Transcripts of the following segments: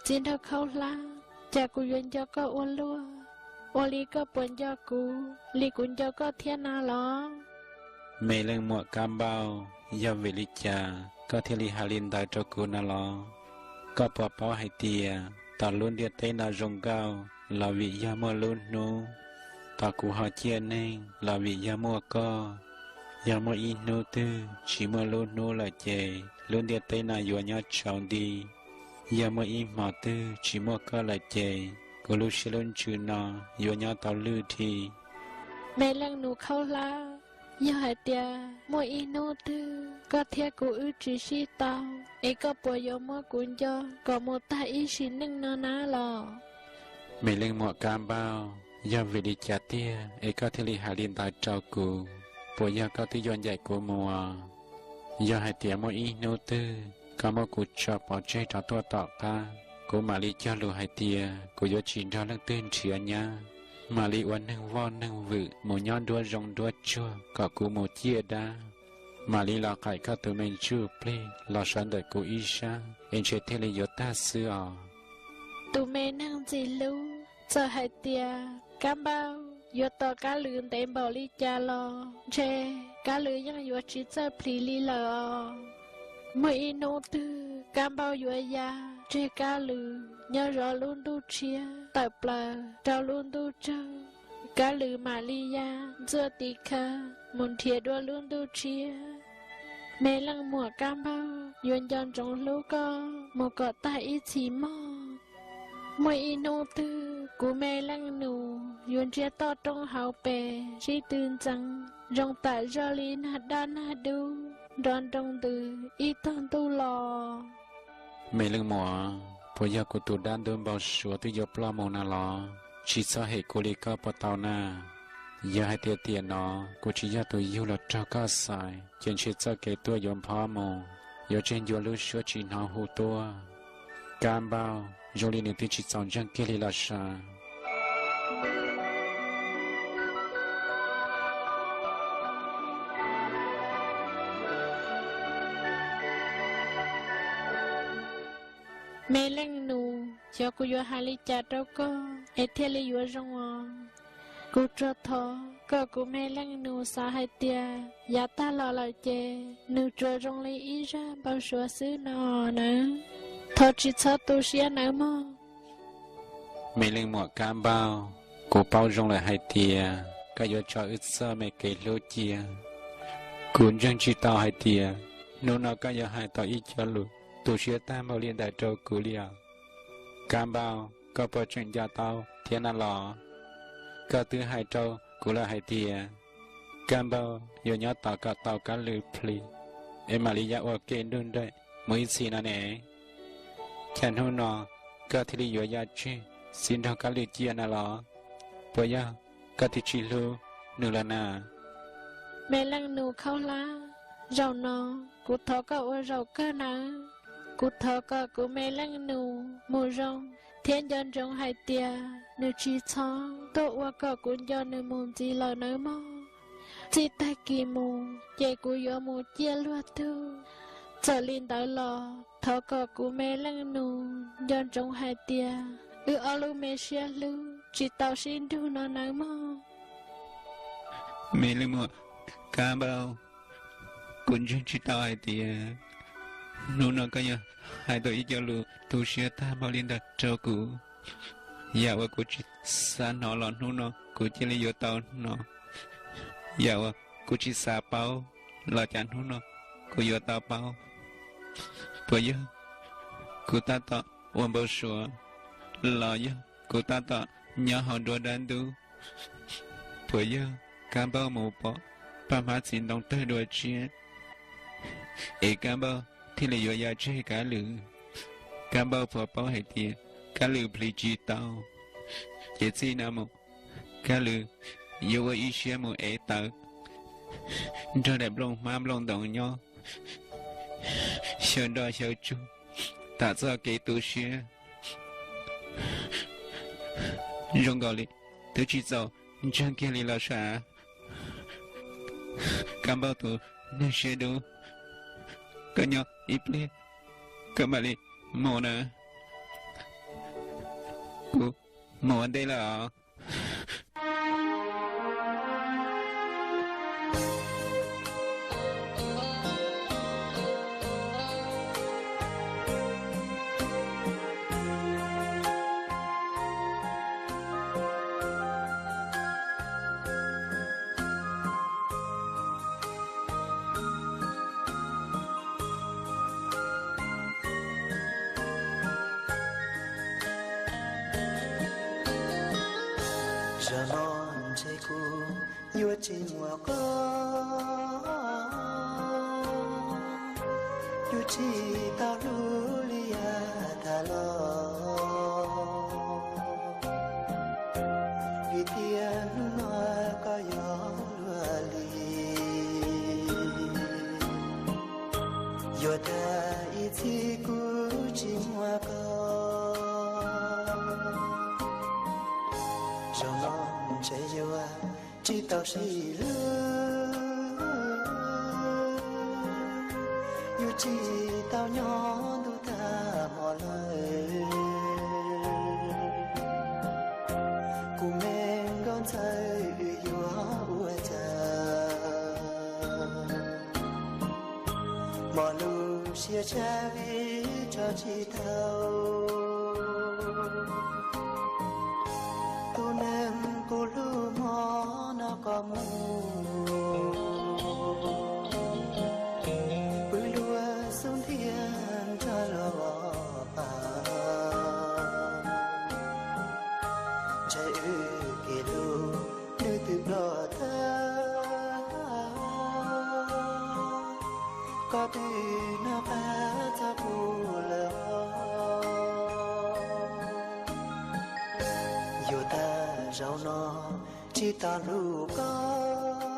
Txiv nraug Khaub Hlab, cas kuv yuav nco koj ua luaj, ua li koj puas nco kuv li kuv nco koj thiab na los? Me leej muam Kab Npauj, yog vim li cas koj thiaj li hais li ntawd rau kuv na los? Koj puas paub hais tias tos lub ntiaj teb no zoo nkauj los vim yog muaj lub hnub, tos kuv ho ciaj neeg los vim yog muaj koj. Yog muaj ib hnub twg tsis muaj lub hnub lawm ces lub ntiaj teb no yuav nyob tsaus nti. Yog muaj ib hmos twg tsis muaj koj lawm ces kuv lub siab lub ntsws no yuav nyob tau lwj dhi. Me leej nus Khaub Hlab, yog hais tias muaj ib hnub twg koj thiab kuv wb tsis sib tau, es koj puas yuav muab kuv nco kom mus tag ib sim neej no na los? Me leej muam Kab Npauj, yog vim li cas tiag es koj thiaj li hais li ntawd rau kuv? Puas yog koj twb yuav ncaim kuv mus? Yog hais tias muaj ib hnub twg koj muab kuv tso pov tseg rov tuaj tom qab, kuv mam li cog lus hais tias kuv yuav tsis nrog leej twg nrhiav nyab, mam li ua neeg voj neeg vwm mus nyob nruab zoov nruab tsuag kom kuv mus ciaj dab, mam li los qaim koj tus me ntsuj plig los sawv ntawm kuv ib sab es ntshe thiaj li yuav tag xwb os. Tus me neeg ntxim hlub, txawm hais tias Kab Npauj yuav tos Kab Lwm ntev npaum li cas los ntshe Kab Lwm yeej yuav tsis txawj plhis li lawm os. Muaj ib hnub twg Kab Npauj yuav ya tseg Kab Lwm nyob zov lub ntuj tshiab tawm plaws rau lub ntuj tsaug, Kab Lwm mam li ya ntxuaj tiv khawv mus nrhiav dua lub ntuj tshiab. Me leej muam Kab Npauj yuav nco ntsoov hlub koj mus kom tag ib txhis mog. Muaj ib hnub twg kuv me leej nus yuav ntsiab toj roob hauv pes sib tw ntxeev zoo tam zoj li nag daj nag dub nrov nroo ntws ib tog ntuj los. Me leej muam, puas yog kuv tus dab ntub npau suav twb yuav ploj mus na los? Tsis txhob hem kuv li koj puas tau na. Yog hais tias tiam no kuv tsis yog tus yug los raug koj xaiv ces ntshe txoj kev tuaj yuav nphob mus, yuav tseg ncua lub suab tsis hnov hu tuaj. Kab Npauj, zoo li nws twb tsis txaus ntseeg kiag li los sav. Me leej nus, xyov kuv yuav hais li cas rau koj es thiaj li yuav zoo os. Kuv tsuas thov kom kuv me leej nus xav hais tias yav tag los lawm ces nws tsuas zoo li ib zaj npau suav xwb no nawb. Thov tsis txhob tu siab nawb mog. Me leej muam Kab Npauj, kuv paub zoo lawm hais tias koj yuav tso wb txoj me kev hlub cia. Kuv ntseeg tsis tau hais tias hnub no koj yuav hais tau ib co lus tu siab tag npaum li ntawd rau kuv li os. Kab Npauj, koj puas tseem nco tau thiab na los? Koj twb hais rau kuv lawm hais tias Kab Npauj yuav nyob tos kom tau Kab Lwm plis es mam li ya ua ke nruj nraim mus ib txhis no ne. Cas hnub no koj thiaj li yuav ya tseg txiv nraug Kab Lwm cia na los? Puas yog koj twb tsis hlub nws lawm na? Me leej nus Khaub Hlab, zaum no kuv thov koj ua zaum kawg nawb. Kuv thov kom kuv me leej nus mus zoo thiab nco ntsoov hais tias nws tsis txhob tuaj ua kom kuv nco nws mus ntxiv lawm nawb mog. Txij tag kis mus ces kuv yuav mus ciaj luag tug. Txawm li ntawd los thov kom kuv me leej nus nco ntsoov hais tias wb ob lub me siab hlub tsis tau sib nrug no nawb mog. Me leej muam Kab Npauj, kuv ntseeg tsis tau hais tias hnub no koj yuav hais tau ib co lus tu siab tag npaum li ntawd rau kuv. Yam uas kuv tsis xav hnov los hnub no kuv cia li yuav tau hnov. Yam uas kuv tsis xav paub los cas hnub no kuv yuav tau paub. Puas yog kuv tab tom ua npau suav los yog kuv tab tom nyob hauv nruab dab ntub? Puas yog Kab Npauj mus pom paj hmab txiv ntoo tawg dua tshiab es Kab Npauj thiaj li yuav ya tseg Kab Lwm? Kab Npauj puas paub hais tias Kab Lwm plis tsis tau, ces txij no mus Kab Lwm yuav ua ib siab mus ev taws nrog daim nplooj hmab nplooj ntoos nyob xyaw nroj xyaw tsuag, tam txoj kev tu siab zoo nkaus li twb tsis txaus ntseeg kiag li los sav. Kab Npauj tus neeg siab dub, koj nyob ib pliag koj mam li mus na. Kuv mus ua ntej lawm os. Zaum no ntshe kuv yuav tsis muaj koj, yuav tsis tau hlub li yav tas los, vim tias hnub no koj yuav luag li. Yuav tag ib txhis kuv tsis muaj koj, zaum no ntshe yuav tsis tau sib hlub, yuav tsis tau nyob ntuj tag hmo lawm. Kuv me nkauj ntxawm, wb yuav ua cas, hmo lub siab tshaj vim tso tsis tau. Tus neeg kuv hlub hmo no koj mus, pw luag xub ntiag nrog luag pam. Ntshai wb kev hlub nws twb ploj tag, koj twb noj qab txog kuv lawm. Yuav tag zaum no tsis tau hlub koj,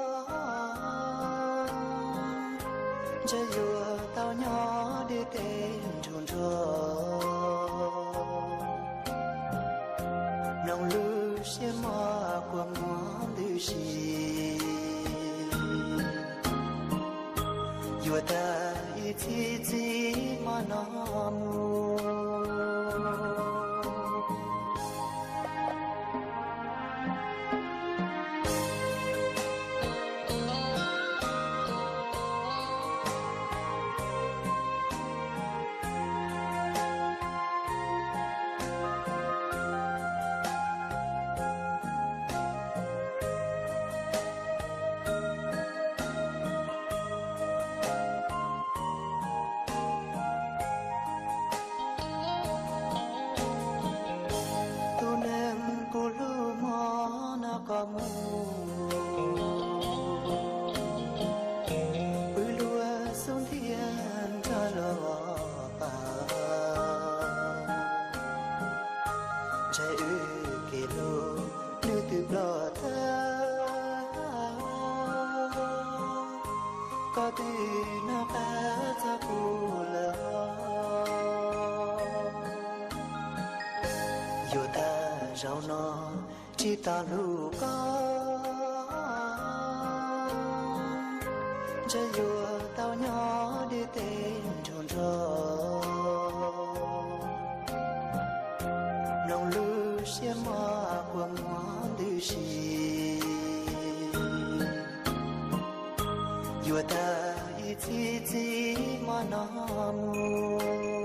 ntshe yuav tau nyob deb tes nrug nrog, mloog lub siab mos kua muag ntws si. Yuav tag ib txhis txij hmo no mus, tus neeg kuv hlub hmo no koj mus, pw luag xub ntiag nrog luag pam. Ntshai wb kev hlub nws twb ploj tag, koj twb noj qab txog kuv lawm. Yuav tag zaum no tsis tau hlub koj, ntshe yuav tau nyob deb tes nrug nrog, mloog lub siab mos kua muag ntws si. Yuav tag ib txhis txij hmo no mus,